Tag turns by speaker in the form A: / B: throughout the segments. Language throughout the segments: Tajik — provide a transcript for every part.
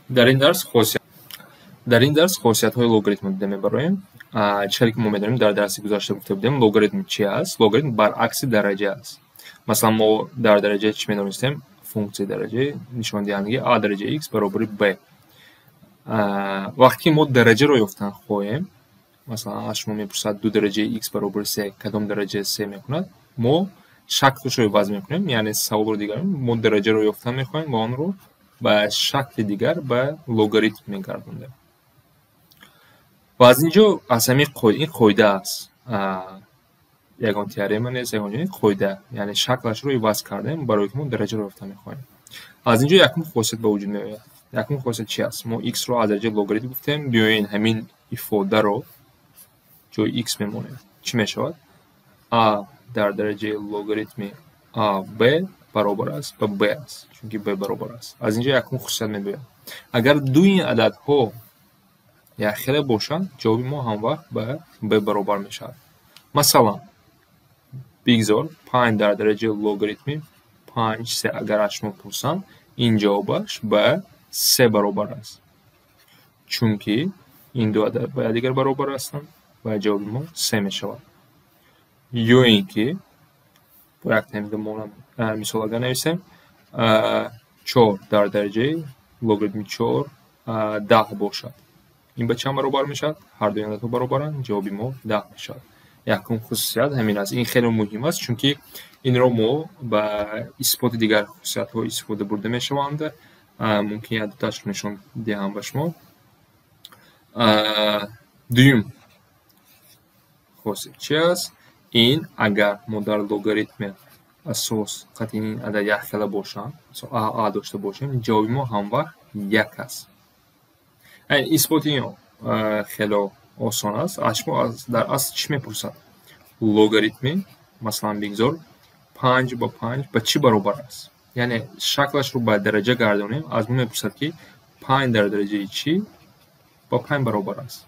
A: Дар ин дарс хосиятҳои логаритмро дида мебароем. Чӣ ки мо медонем, дар дарси гузашта гуфта будем, логаритм чи аст? Логаритм баръакси дараҷа аст. Масалан, мо дар дараҷа чӣ медонистем? Функсияи дараҷа нишондиҳандаги а дараҷаи x баробари b. Вақте ки мо дараҷаро ёфтан хоҳем, масалан, аз шумо мепурсад ду дараҷаи x баробари се, кадом дараҷа се мекунад, мо шаклашро иваз мекунем, яъне саволро дигар, мо дараҷаро ёфтан мехоҳем ва онро ба шакли дигар, ба логаритм мегардонем. Ва аз ин ҷо аз ҳамин ин қоида аст. Ягон теорема нест, ягон ҷо қоида, яъне шаклашро иваз кардем барои ки мо дараҷаро ёфтан мехоҳем. Аз ин ҷо якум хосият ба вуҷуд меояд. Якум хосият чи аст? Мо x-ро аз дараҷаи логаритм гуфтем, биёен ҳамин ифодаро ҷои x мемонем. Чӣ мешавад? А дар дараҷаи логаритми а б баробар аст ба b аст, чунки b баробар аст. Аз ин ҷо якум хусусият мебиёяд. Агар дуи ададҳо якхела бошанд, ҷавоби мо ҳамвақт ба b баробар мешавад. Масалан, бигзор 5 дар дараҷаи логаритми 5 се агар аз шумо пурсанд, ин ҷавобаш ба 3 баробар аст. Чунки ин ду адад ба якдигар баробар ҳастанд ва ҷавоби мо 3 мешавад. Ё ин ки бо як мисол агар нависем, 4 дар дараҷаи логаритми 4 10 бошад. Ин ба чанд баробар мешавад? Ҳар дуи ададҳо баробаранд, ҷавоби мо 10 мешавад. Якум хусусият ҳамин аст. Ин хеле муҳим аст, чунки инро мо ба исботи дигар хусусиятҳо истифода бурда мешаванд. Мумкин як дуташро нишон диҳам ба шумо. Дуюм хосият чи аст? Ин агар мо дар логаритми асос қатъи ин адад якхела бошанд, а дошта бошем, ҷавоби мо ҳамвақт як аст. Исботи ин хеле осон аст. Аз шумо дар асл чӣ мепурсад? Логаритми, масалан, бигзор 5 ба 5 ба чӣ баробар аст? Яъне шаклашро ба дараҷа гардонем, аз мо мепурсад ки 5 дар дараҷаи чӣ ба 5 баробар аст.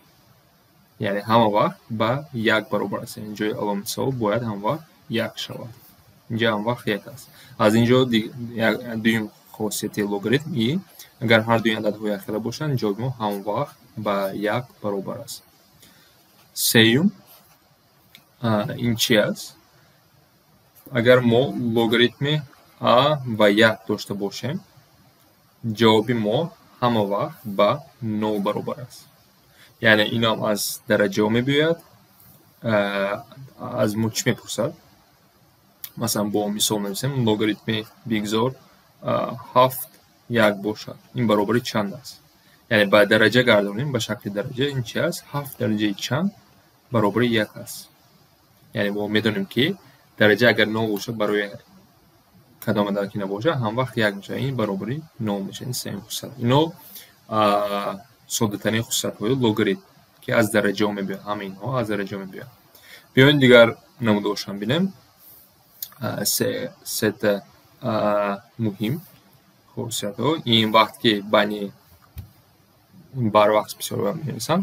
A: Яъне ҳама вақт ба 1 баробар аст. Яъне ҷои аломати савол бояд ҳамвақт 1 шавад. Инҷа ҳамвақт 1 аст. Аз ин ҷо дуюм хосияти логаритм и агар ҳар дуи ададҳо якхела бошанд, ҷавоби мо ҳамвақт ба 1 баробар аст. Сеюм ин чи аст? Агар мо логаритми а ва 1 дошта бошем, ҷавоби мо ҳама вақт ба 0 баробар аст. Яъне инам аз дараҷаҳо мебиёяд. Аз мо чӣ мепурсад? Масалан, бо мисол нависем, логаритми бигзор 7 1 бошад. Ин баробари чанд аст? Яъне ба дараҷа гардонем, ба шакли дараҷа ин чи аст? 7 дараҷаи чанд баробари 1 аст. Яъне мо медонем ки дараҷа агар 0 бошад, барои кадом адад ки набошад, ҳамвақт 1 мешавад. Ин баробари 0 мешавад. Ин сеюм хусусият. Ино соддатарин хусусиятҳои логаритм ки аз дараҷаҳо мебиёяд. Ҳама инҳо аз дараҷаҳо мебиёяд. Биёед дигар намудаҳошам бинем. Сета муҳим хусусиятҳо. Ин вақт ки байни барвақт бисёр менависам,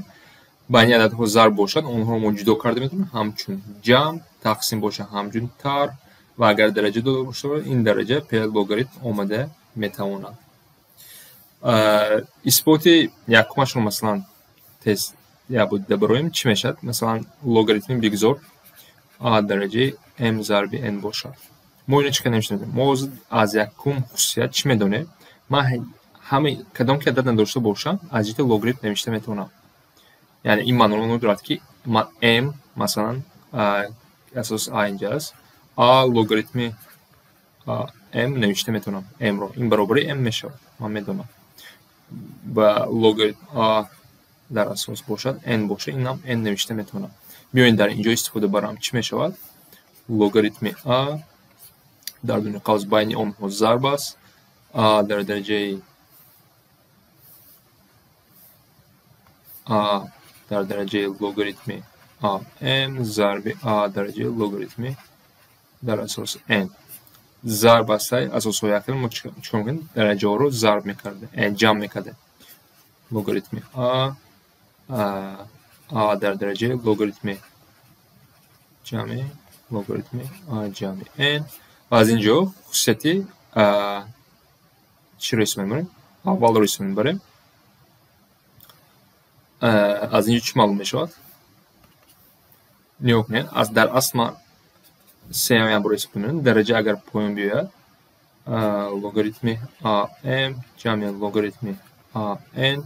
A: байни ададҳо зарб бошад, онҳоро мо ҷудо карда метавонем, ҳамчун ҷамъ, тақсим бошад, ҳамчун тарҳ, ва агар дараҷа дода бошад, ин дараҷа логаритм омада метавонад. Исботи якумашро масалан тез як бор дида бароем, чӣ мешавад? Масалан, логаритми бигзор а дараҷаи m зарби n бошад. Мо ино чӣ қадар намешиносем? Мо аз якум хусусият чӣ медонем? Ман ҳамаи кадом ки адад надошта бошам, аз ҷиҳати логаритм навишта метавонам. Яъне ин маъноро дорад ки ман m масалан асос а инҷа аст, а логаритми m навишта метавонам. M-ро ин баробари m мешавад, ман медонам. Ба логаритм а дар асос бошад, n бошад, инам n навишта метавонам. Биёед дар инҷо истифода барам, чӣ мешавад? Логаритми а дар дуни қавс байни онҳо зарб аст, а дар дараҷаи а дар дараҷаи логаритми а m зарби а дараҷаи логаритми дар асос n. Зарб аст, асосҳои якхела мо чӣ кор мекунем? Дараҷаҳоро зарб мекардем, ҷамъ мекардем. Логаритми а а дар дараҷаи логаритми ҷамъи логаритми а ҷамъи n. Ва аз ин ҷо хусусияти чиро ҳисоб мебарем? Аввалро ҳисоб мебарем. Аз инҷо чӣ маълум мешавад? Нигоҳ кунед, аз дар асл ман сеам як бор ҳисоб кунем. Дараҷа агар поён биёяд, логаритми ам ҷамъи логаритми ан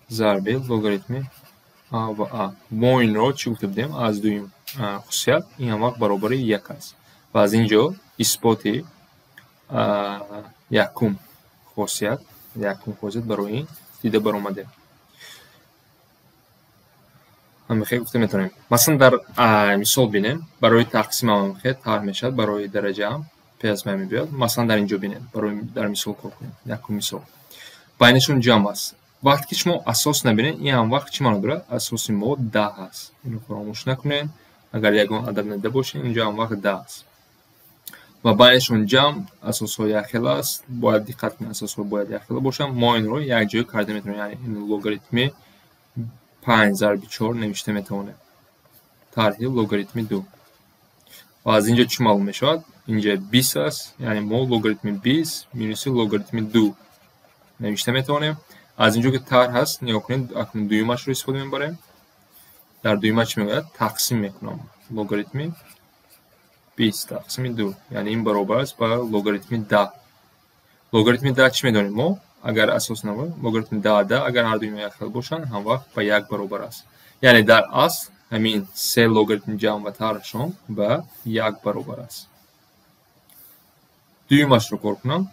A: зарби логаритми а ва а. Мо инро чӣ гуфта будем? Аз дуюм хусусият ин ҳам вақт баробари як аст. Ва аз ин ҷо исботи якум хосият барои ин дида баромадем. Ҳамихел гуфта метавонем. Масалан, дар мисол бинем, барои тақсим ҳам ҳамихел тарҳ мешавад, барои дараҷа ҳам пеш аз ман мебиёяд. Масалан, дар ин ҷо бинем, барои дар мисол кор кунем. Якум мисол. Байнашон ҷамъ аст. Вақте ки шумо асос набинед, ин ҳам вақт чӣ маъно дорад? Асоси мо 10 аст. Инро фаромӯш накунед. Агар ягон адад надида бошед, инҷо ҳам вақт 10 аст. Ва байнашон ҷамъ, асосҳо якхела аст. Бояд диққат кунед, асосҳо бояд якхела бошанд. Мо инро якҷоя карда метавонем. Яъне ин логаритми 5 зарби 4 навишта метавонем. Тарҳи логаритми 2. Ва аз инҷо чӣ маълум мешавад? Инҷа 20 аст, яъне мо логаритми 20 минуси логаритми 2 навишта метавонем. Аз инҷо ки тарҳ ҳаст, нигоҳ кунед, акнун дуюмашро истифода мебарем. Дар дуюма чӣ мегӯяд? Тақсим мекунам. Логаритми 20 тақсими 2, яъне ин баробар аст ба логаритми 10. Логаритми 10 чӣ медонем мо? Агар асос набошад, логаритми 10 10, агар ҳар дуюм якхел бошанд, ҳам вақт ба 1 баробар аст. Яъне дар асл ҳамин се логаритми ҷамъ ва тарҳшон ба 1 баробар аст. Дуюмашро кор кунам.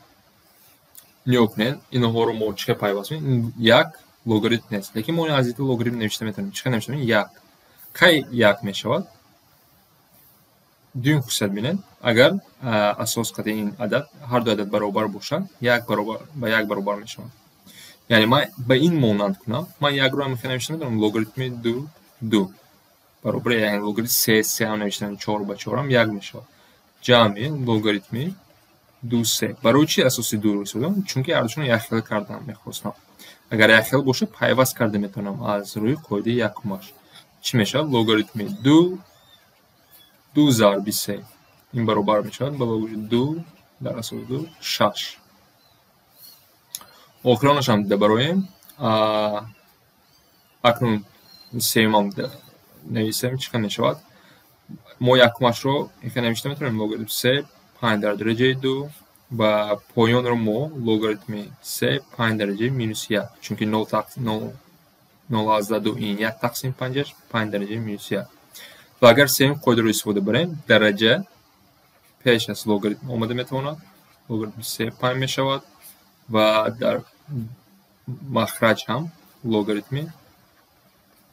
A: Нигоҳ кунед, инҳоро мо чӣ хел пайваст мекунем? Як логаритм нест, лекин мо аз ин логаритм навишта метавонем. Чӣ хел навишта метавонем? Як. Кай як мешавад? Дуюм хусусият бинед, агар асос қати ин адад, ҳар ду адад баробар бошанд, як баробар ба як баробар мешаванд. Яъне ман ба ин монанд кунам, ман якро ҳам навишта метавонам логаритми 2 2 баробар, яъне логаритми 3 3 ҳам навишта метавонам, 4 ба 4 ҳам як мешавад. Ҷамъи логаритми 2 3. Барои чӣ асоси 2-ро истифода? Чунки ҳардушонро якхела кардан мехостам. Агар якхела бошад, пайваст карда метавонам аз рӯи қоидаи якумаш. Чӣ мешавад? Логаритми 2 2 зарби 3. Ин баробар мешавад ба логаритми 2 дар асоси 2 6. Охиронаш ҳам дида бароем. Акнун сеюмам нависем, чӣ хел мешавад? Мо якумашро инхел навишта метавонем: логаритми 3 5 дар дараҷаи 2 ва поёнро мо логаритми 3 5 дараҷаи минус 1, чунки 0,2 ин 1 тақсим 5 5 дараҷаи минус 1. Ва агар сеюм қоидаро истифода барем, дараҷа пеш аз логаритм омада метавонад. Логаритми 3 5 мешавад ва дар махраҷ ҳам логаритми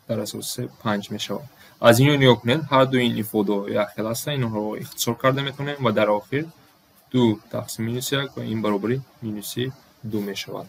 A: дар асоси 3 5 мешавад. Аз ин нигоҳ кунед, ҳар ду ин ифодаҳо якхел ҳастанд, инҳоро ихтисор карда метавонем ва дар охир 2 тақсим минус 1 ва ин баробари минуси 2 мешавад.